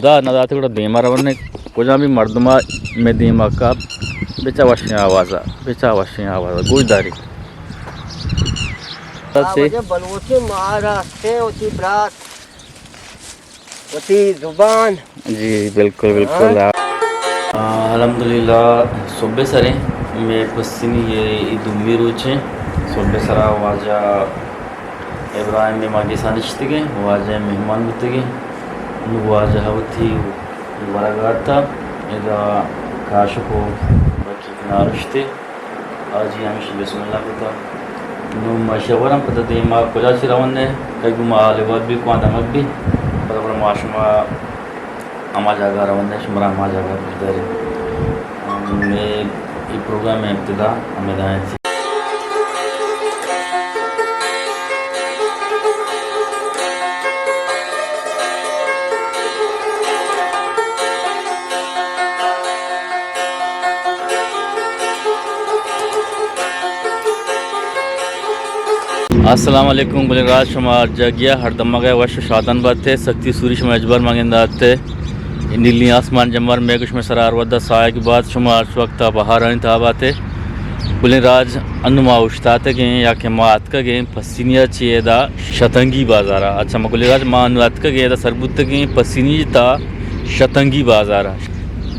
دا نہ داتے گڑا دیما رونے، کجام بھی مردما میں دیما کا، بچا وشیں آوازا، بچا وشیں آوازا، گوش داری۔ آوازے بلوچی مارا سے وتی برات، وتی زبان۔ جی، بالکل، بالکل۔ ہاں۔ آ، الحمدللہ، صبح سریں، میں پسنی یہ دومی روچیں، صبح سرا واجہ ابراہیم ءِ مگس ءَ نشتگیں، واجہ ءِ مہمان بوتگیں۔ نوں واجہ ءَ وتی ورگ ءَ اتک، ادا کاشپ ءُ بکی کنار اشتے۔ حاجی ہمیش بسم اللہ کتا۔ نوں ما شہ وراں پدا دیما کجا چہ رون ئے، کئی گوں ما حال احوال بی، کواں دمگ بی، پدا گڑا ما شما ہما جاگہ رون ئے، شمارا ہما جاگہ پیش داریں۔ مئے اے پروگرام ءِ ابتدا ہمدا انت۔ السلام علیکم گلیں راج، شما ہر جاگہ ءَ ہر دمگ ءَ وش ءُ شادان بات ئے، سختی سوری شما ہچبر مہ گندات ئے۔ نیلیں آسمان جمبر مئے گوش مئے سرا ہر وھد ءَ ساہگ بات، شما ہر وقت ءَ بہارانی تہا بات ئے۔ گلیں راج، انوں ما اوشتاتگیں یا کہ ما اتکگیں پسنی ءَ چہ ادا شتنگی بازار ءَ۔ اچھا، ما گلیں راج، ما انوں اتکگیں ادا سر بوتگیں پسنی تا شتنگی بازار ءَ۔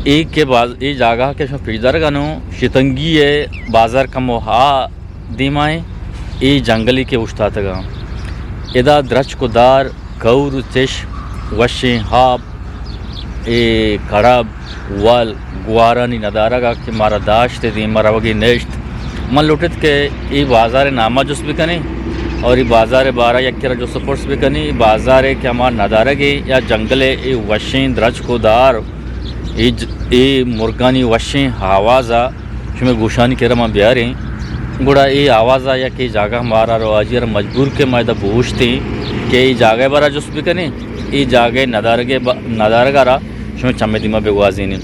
اے کہ باز-، اے جاگہ کہ شما پیش دارگ ءَ نوں شتنگی ءِ بازار کمو ہا دیما ایں، اے جنگلے کہ اوشتاتگاں۔ ادا درچک ءُ دار، کئور ءُ چش، وشیں آپ، اے کڑب، ول، گوارانی ندارگ ءَ کہ مارا داشت ءُ دیما روگی نیشت۔ من لوٹت کہ اے بازار ءِ نام ءَ جست بکنیں اور اے بازار ءِ بارہ ءَ یکے را جست ءُ پرس بکنیں۔ اے بازار ءِ کہ ہما ندارگ ءِ یا جنگل ءِ اے وشیں درچک ءُ دار، اے ج-، اے مرگانی وشیں آواز ءَ شمئے گوشانی کرا ما بیاریں، گڑا اے آواز ءَ یا کہ اے جاگہ مارا رو آجی ءَ را مجبور کہ ما ادا بوشتیں کہ اے جاگہ ءِ بارا جست بکنیں، اے جاگہ ءِ ندارگ ءِ با-، ندارگ ءَ را شمئے چم ءِ دیما بگوازینیں۔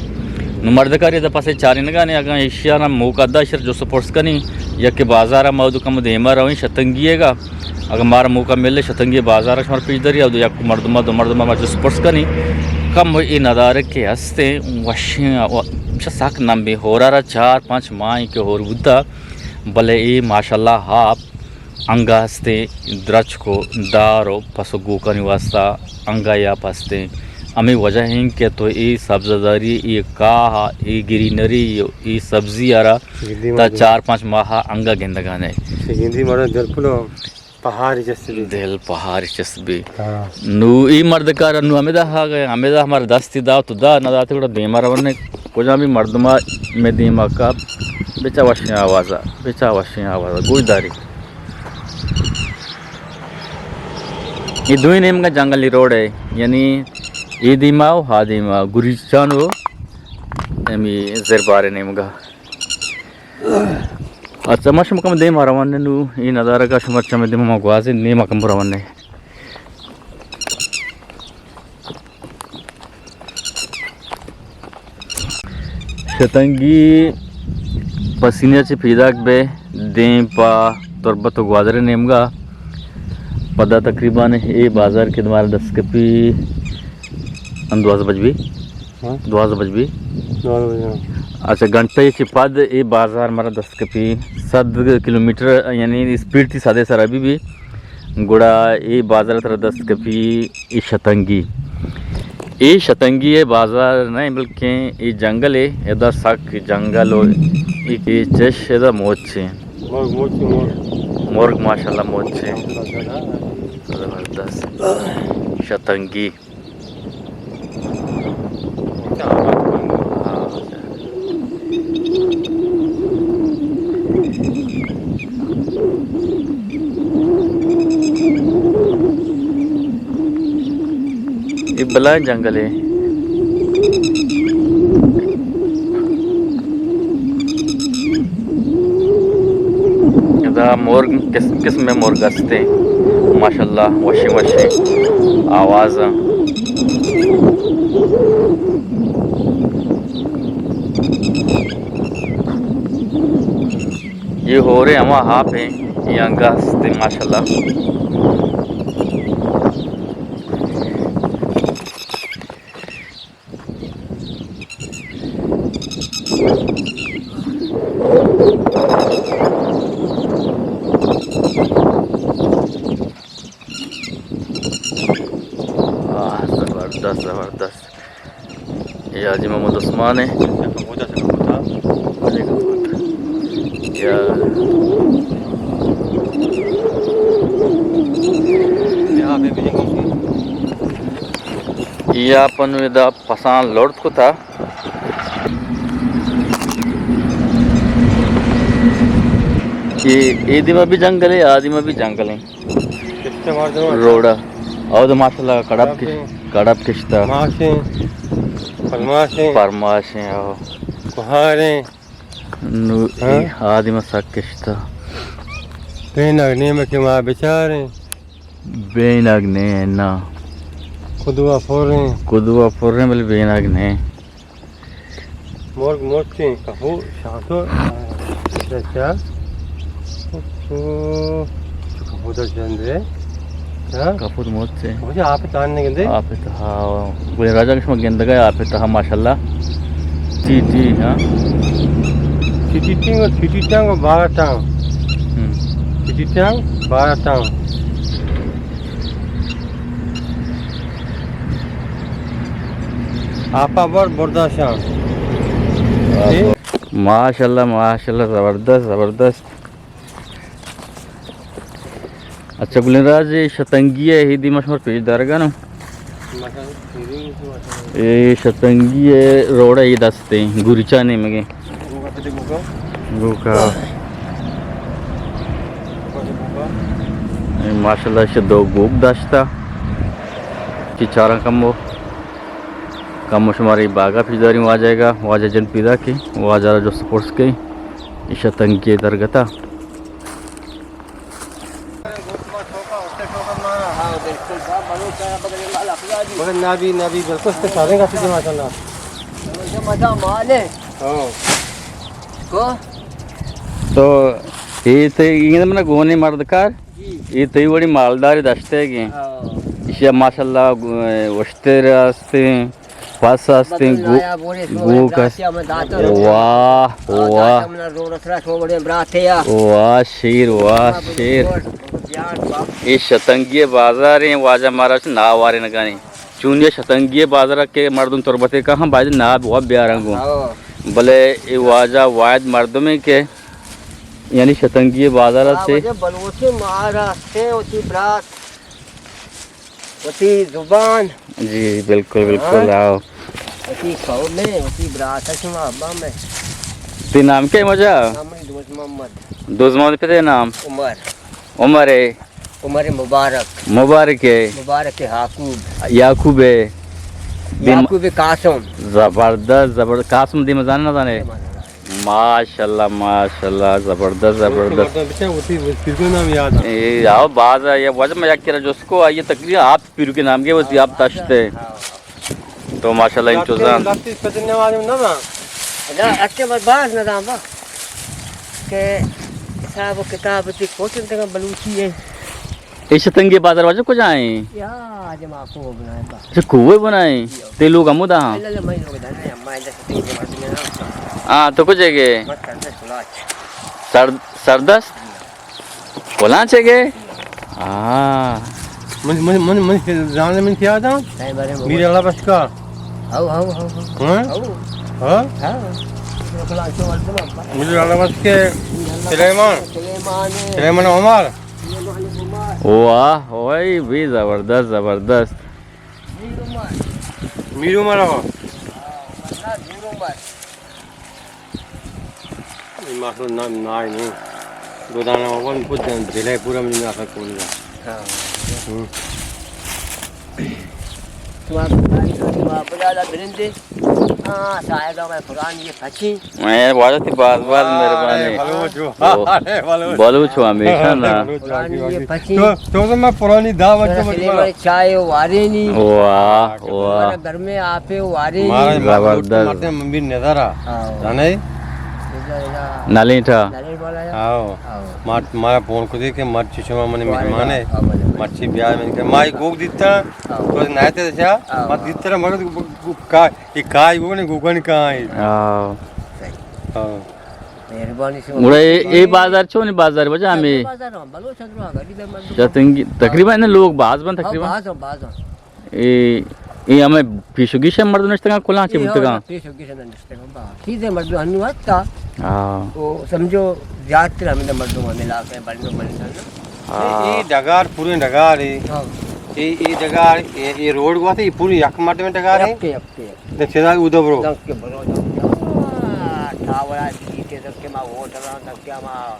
نوں مردکاری ادا پس ءَ چارینگا نے، اگاں ایشی ءَ را موقع دا، ایشی ءَ را جست ءُ پرس کنیں، یا کہ بازار ءَ ما اودو کم دیما رویں شتنگی ئیگ ءَ، اگاں مارا موقع ملے، شتنگی بازار ءَ شمارا پیش داری، اودو یک مردم ءَ دو مردم ءَ ما جست پرس کنیں۔ کم اے ندارگ کہ ہستیں، وشیں، و-، چہ سک نمبیں، ہورا را چار پنچ ماہ ایں کہ ہور بوتا، بلے اے ماشاءاللہ آپ انگا ہستیں، درچک ءُ دار ءُ پس ءُ گوکانی واسطہ انگا آپ ہستیں۔ ہمے وجہ ایں کہ تو اے سبزہ زاری، اے کاہ، اے گرینری، اے سبزی ءَ را گندی تا مردم۔ چار پنچ ماہ انگا گندگا نے۔ گندی مردم دل پلو پہاری چست بی۔ دل پہاری چست بی۔ ہاں۔ نوں اے مردکار نوں ہمدا ہا گئے، ہمدا ہمارا دستی دا تو دا، نہ داتے گڑا دیما رونے، کجام بھی مردما میں دیما کا، بچا وشیں آوازا، بچا وشیں آوازا، گوش داری۔ اے دوئیں نیمگا جنگلی روڈ ایں، یعنی اے دیما ءُ ہا دیما، گریچان ءُ ہمے زربار نیمگا۔ اچھا، ما شما کم دیما روان نوں، اے ندارگ ءَ شما چم دیما ما گوازیں، نیما کم روان۔ شتنگی پسنی ءَ چہ پیداک بے، دیم پہ تربت ءُ گوادر نیمگا۔ پدا تقریباً اے بازار کہ مارا دست کپی، ان دوازدہ بج بی۔ ہاں؟ دوازدہ بج بی۔ دوازدہ بج، ہاں۔ اچھا، گھنٹہ چہ پد اے بازار مارا دست کپی، صد کلومیٹر، یعنی اسپیڈ تھی صد سرا بی بی۔ گڑا اے بازار ترا دست کپی۔ اے شتنگی، اے شتنگی ءِ بازار نہ، بلکیں اے جنگل ایں، ادا سک جنگل ءُ اے کہ چش ادا موچ ایں۔ مرگ، موچ، مرگ۔ مرگ ماشاءاللہ موچ ایں۔ زبردست۔ شتنگی۔ اے بلاہیں جنگلے۔ ادا مرگ، قسم قسم ءِ مرگ ہستیں۔ ماشاءاللہ، وشیں وشیں آوازاں۔ اے ہورے ہما آپ ایں، اے انگا ہستیں ماشاءاللہ۔ زبردست. اے حاجی محمد عثمان اِنت. یا یا پنو ادا پساں لڑت کتا. اے، اے دیما بھی جنگل اِنت، آ دیما بھی جنگل اِنت. کشتہ مردم. روڈا. او تو ماشاءاللہ کڑب کڑب کش-، اِنت. کڑب کشتہ. ماش اِنت. پرماش اِنت. پرماش اِنت، او. کوہار اِنت. نو، ہاں؟ اے آ دیما سک کشتہ. بینگ نیمہ کہ ما بچار ایں. بینگ نہ اِنت، نا. کدوا پر اِنت. کدوا پر اِنت، بلے بینگ نہ اِنت. مرگ مرچیں کپو شانتو. اچھا. کپو، کپو در جندے. ہاں؟ کپو تو مرچیں. کپو جا آپ تان نگندے. آپ تو ہاں. گلیں راجا کہ شما گندگا آپ تو ہاں، ماشاءاللہ. ٹی ٹی، ہاں. ٹی ٹی ٹی، ٹی ٹی ٹانگ بارہ ٹانگ. ہم. ٹی ٹی ٹانگ بارہ ٹانگ. آپا بر برداشان. ماشاءاللہ، ماشاءاللہ، زبردست، زبردست. اچھا، گلیں راج، اے شتنگی ءِ، اے دیما شمار پیش دارگا نو. اے شتنگی ءِ روڈ ءِ اے دست اِنت، گوریچا نیمگے. گوکا. اے ماشاءاللہ، ایشی دو گوک داشتہ. چی چاراں کمو. کمو شمارا اے باغا پیش داریں واجہ گا، واجہ جند پیدا کہ واجہ را جست پرس کہ اے شتنگی ءِ درگتا. مگر نبی، نبی، بالکل تو سارے گا تجھے ماشاءاللہ. مزہ مال ہے. ہاں. کو؟ تو اے تے اے من گونے مردکار، جی. اے تئی وڑی مالدار دشتے گے. ہاں. ایشی ماشاءاللہ گو-، اشتر است، پس است، بدل گو-، نایا بورے سو گوک است. براسیا میں داتا. واہ، آ، واہ. داتا منا رو رسرا سو بڑے براتے یا. واہ شیر، واہ شیر. اے شتنگی بازار اِنت، واجہ مارا چ ناوارے نگانی. چونیا شتنگی بازار کہ مردم تربتے کا ہم باید ناب و بیارن گوں. ہاں. بلے اے واجہ واحد مردم اِنت کہ یعنی شتنگی بازار ہاں، سے. واجہ بلوچی مارا سے، وتی برات، وتی زبان. جی، بالکل، بالکل، ہاں. آؤ. وتی قوم ہے، وتی برات ہے، شما ابا میں. تی نام کیا ہے مجا؟ نام ہے دوست محمد. دوست محمد، پتے نام؟ عمر. عمر ہے. عمر مبارک. مبارک ہے. مبارک یعقوب. یعقوب ہے. دیم-، یعقوب قاسم. زبردست، زبردست. قاسم دیم زان نہ زانے؟ ماشاءاللہ، ماشاءاللہ، زبردست، زبردست. مردم بچا، وتی، وتی پیرکے نام یاد آ. اے، آؤ، باز ہے، یہ وجہ میں یک کرا جس کو آئیے تقریر آپ پیرکے نام کے، وتی آپ دشتے. ہاں. تو ماشاءاللہ انچو زان. لگتی پتہ نہ معلوم نہ زان. اچھا، اچھا، بس باز نہ زان با. کہ حساب و کتاب تی کوٹن تک بلوچی ہے. اے شتنگی بازار واجہ کجا ایں؟ یا، آج ما کو بنائے با. اچھا، کوہ بنائے؟ تی لوگ ہمودا ہاں؟ اللہ، اللہ، میں لوگ دانا، میں شتنگی بازار میں نہ. ہاں، تو کجے گے؟ بس سردست کلاچ. سر-، سردست؟ کلانچے گے؟ ہاں. من، من، من، من، زانه من کیا دا؟ میر الله بس کا. ہاں؟ ہاں؟ ہاں. میر الله بس کے سلیمان. سلیمان عمر. واہ، وای بھی زبردست، زبردست. میر عمر آقا. اے ماسٹر نام نائے نہیں. دو دانا اول پوت دلے پورا مجھے آخر کون گا. ہاں. ہوں. تو آپ بتائیں، تو آپ بتا برندے. ہاں، شاید ہمیں قرآن یہ پچی. میں واجہ تھی باز باز مہربانی. بلوچ ہو. بلوچ ہو ہمیشہ نا. قرآن یہ پچی. تو، تو تو میں پرانی دعوت تو سلیمان چائے وارینی. واہ، واہ. گرمیں آپے وارینی. مارا زبردست. مردم من بھی نظر آ. ہاں. جانے؟ نلینٹا. نلینٹ والا ہے. ہاں. ہاں. مار-، مارا فون کو دے کہ مرچی شما من مہمان ہے. ہاں، بلے، بلے. مرچی بیا من کہ مائی گوک دیتا. ہاں. تو نایتے دشا. ہاں. مت دیتا مگر کا، یہ کائی گوک نہیں، گوک نہیں کائی. ہاں. صحیح. ہاں. مہربانی شما. گڑا اے، اے بازار چونیں بازار بجا ہمیں؟ بازار ہم، بلوچ اندرو آ، گاڑی بے مردم. شتنگی، تقریباً لوگ باز بن ہاں، تقریباً. باز ہم، باز ہم. اے اے ہمے پیشوگیش ءِ مردم نشتگاں، کلاں چی اے بوتگاں؟ ہاں، پیشوگیش ءَ نشتگاں، با۔ چیزے مردم ہنو ہستا۔ ہاں۔ او سمجھو زیادہ تر ہمیں مردم ہمیں علاقے بنڈو بنڈو نا۔ ہاں۔ اے، اے ڈگار پوریں ڈگار ہے۔ ہاں۔ اے، اے ڈگار، اے، اے روڈ گوات، اے پوری یک مردم ڈگار ہے۔ یک، یک، یک۔ دے چدا اودا برو۔ دنکہ برو، دنکہ۔ آ، ٹاورا بیتے، دنکہ ما ہوٹلاں، دنکہ ما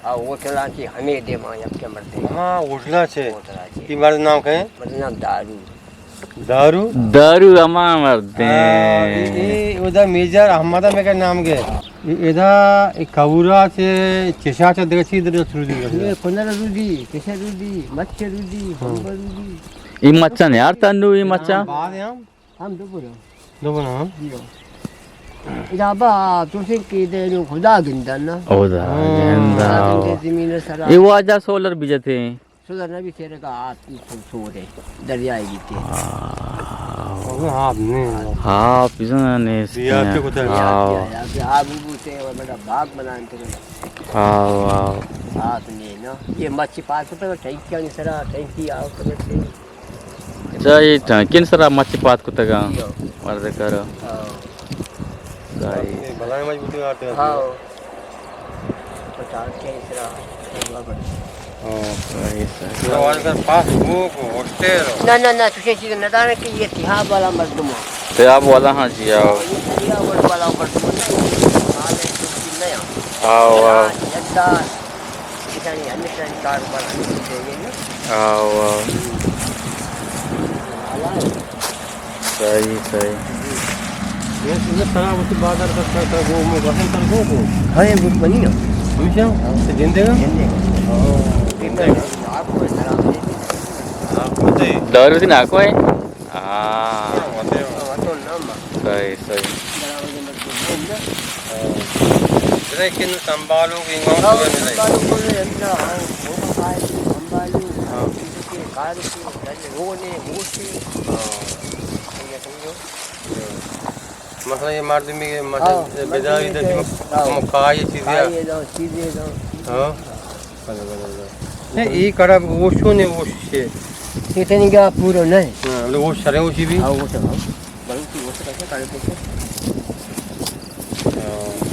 آ ہوٹلاں چی ہمے دیما یکے مردے۔ ہما ہوٹلاں چے؟ ہوٹلاں چے۔ ای مرد نام کئے؟ مرد نام دارو۔ دارو؟ دارو ہما مردے۔ آ، ای، ای، ادا میجر احمد میں کا نام گئے۔ ای، ادا ای کورا چے چشا چے دگہ چی در سرودی گئے۔ اے کنر رودی، چشا رودی، مچ رودی، ہاں۔ ہمبا رودی۔ ای مچاں نیار تنو ای مچاں؟ بعد ہم ہم دو برو۔ دو برو، ہاں؟ جی ہو۔ ادا با، تو سے کہ دے نو خدا گندن نا۔ خدا ہاں۔ گندا۔ خدا گندے زمین سرا۔ اے واجہ سولر بجتے ہیں۔ سولر نہ بھی تیرے کا آپ سو-، سو دے، دریائے بیتے۔ ہاں۔ ابھی آپ نہیں۔ آپ اس نے نے بیا کے کتا ہے؟ آپ، آپ، آپ بوتے ہیں، بڑا باغ بناتے ہیں۔ ہاں، واہ۔ آپ نے نا، یہ مچھی پاس ہوتا ہے، ٹینکی آنی سرا، ٹینکی آؤ کرتے ہیں۔ چائی ٹانکین سرا مچ پات کتگاں۔ جی ہو۔ مرد کر۔ ہاں۔ چائی۔ بلائیں مجبوری آتے ہیں۔ ہاں۔ پچاس کے سرا۔ ہاں۔ چائی، چائی۔ تو آج کل پاس بک، ہوٹل۔ نہ، نہ، نہ، تجھے چیز نہ دانے کہ یہ تہاب والا مردم ہے۔ تہاب والا، ہاں جی، آؤ۔ یہ تہاب والا مردم ہے، یہ مال ہے، یہ نہیں ہے۔ آؤ، آؤ۔ جدہ، کسانی ہمیشہ کاروبار ہمیشہ چاہیے نا۔ آؤ، آؤ۔ صحیح، صحیح۔ یہ سنگت سرا وتی بازار کا سر، سر گو مو وطن سر گو کو۔ ہاں، یہ بہت بنی نا۔ ہمیشہ؟ ہاں۔ تو جندے گا؟ جندے گا۔ ہاں۔ آپ کو سلام علیکم۔ آپ کو دے۔ دور دن آکو ہے؟ ہاں۔ صحیح، صحیح۔ لیکن سنبھالو کہ انگاؤں ہاں، کو نہیں۔ سنبھالو کو نہیں، اندر، ہاں، وہ کھائے، سنبھالو، ہاں۔ کسی کے کار کی، گھر میں وہ نہیں، وہ سے۔ ہاں۔ یہ سمجھو۔ مثلاً یہ مردمی کے، مثلاً ہاں، بیداری مردمی دے، کے، ہاں۔ مکھائی چیزیں۔ کھائی دو، چیزیں دو۔ ہاں۔ اے، اے کڑا اوشو نے اوشے۔ اے تنی گا پورو نہ۔ ہاں، بلے اوش سرے اوشی بھی۔ ہاں، اوش ہے۔ بلے تو اوش کیسے کڑے پوچھے؟ ہاں۔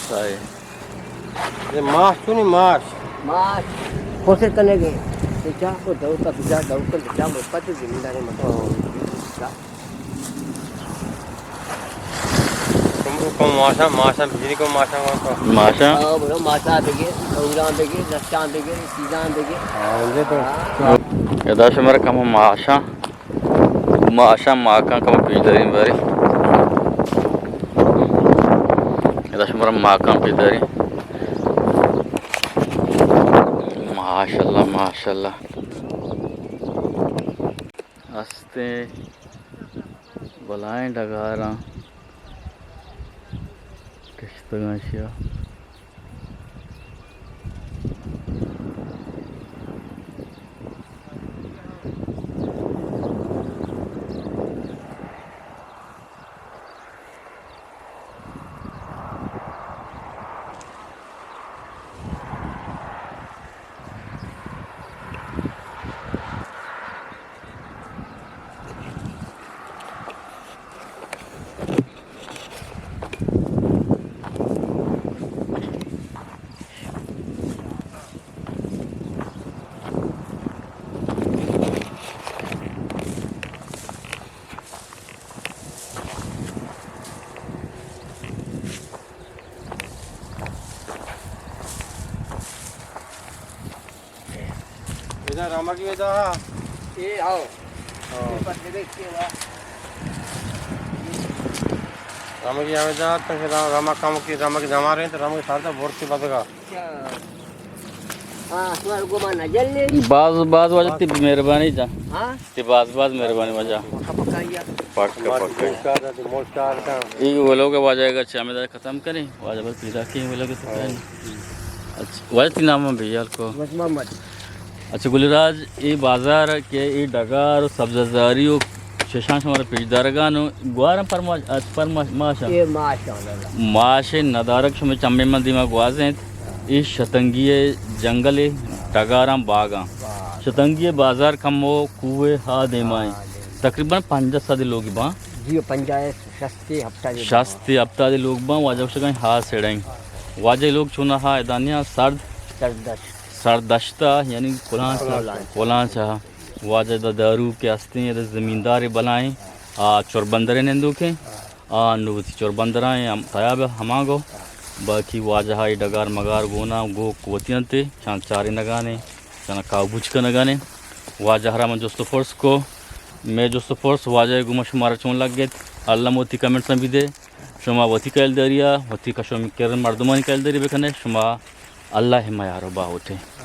صحیح۔ یہ ماش تو نہیں، ماش۔ ماش۔ کوشش کرنے گے۔ یہ کیا کو دو کا بجا، دو کا بجا، مت پتہ زمیندار ہے، مت۔ ہاں۔ کم، کم ماشاں، ماشاں بجلی کم ماشاں کن تو۔ ماشاں؟ ہاں، بلو ماشاں بگے، کورا بگے، رچاں بگے، چیزاں بگے۔ ہاں، یہ تو۔ ہاں۔ ادا شمارا کم ماشاں، ماشاں ماکاں کم پیش داریں بارے۔ ادا شمارا ماکاں پیش داریں۔ ماشاءاللہ، ماشاءاللہ۔ استیں بلائیں ڈگاراں کشتگاں اشیا۔ ادا رمگی ادا۔ اے آؤ۔ ہاں۔ اے پر دیکھ کے وا۔ رمگی ہمیں جا، تو رمگ کم کی، رمگ جما رہے تو رمگ سارتا بورتی بدگا۔ اچھا۔ ہاں، اسمار گمان نہ جلے۔ باز، باز واجہ تی مہربانی جان۔ ہاں؟ تی باز، باز مہربانی واجہ۔ پکا، پکا ہی ہے۔ پکا، پکا۔ موشکار ہے، موشکار ہے۔ یہ وہ لوگ واجہ کا چاہے ختم کریں، واجہ بس پیدا کی وہ لوگ تو کریں۔ اچھا، واجہ تی نام ہم بھی یار کو۔ بس محمد۔ اچھا گل راج، اے بازار کہ اے ڈگار و سبزہ زاری و چشاں شمارا پیش دارگان و گوارن پر ماش، اچ پر ماش، ماشاں۔ اے ماشاں، اللہ۔ ماش ندارگ شمے چمے من دیما گوازینت۔ اے شتنگی ءِ جنگل ءِ ڈگاراں باگاں۔ باغ۔ شتنگی بازار کمو کوہ ہا دیما ایں۔ تقریباً پنجاہ سد لوگ باں۔ جی، پنجاہ، شست، ہپتاد لوگ شست، ہپتاد لوگ باں۔ واجہ گوشگا ایں ہا سیڑ ایں۔ واجہ لوگ چونا ہا ادانیا سرد، سردشت۔ سردشتا، یعنی کلانچ، کلانچ۔ کلانچ ہا۔ واجہ دا دارو کہ ہستیں، دا زمیندار بلائیں، آ چربندر نندوکیں۔ آ نو وتی چربندرائیں ہم تیاب ہمانگو۔ باقی واجہ ای ڈگار مگار گونا گو وتی انتے، چان چارے نگانے۔ چنا کاوبوچ کنگانے۔ واجہ را من جست و پرس کو، مئے جست و پرس واجہ گوما شمارا چون لگت؟ الم وتی کمنٹس بھی دے۔ شما وتی کیل داریا، وتی کشو کرن مردمانی کیل داری بکنے۔ شما اللہ میار و باہوٹے۔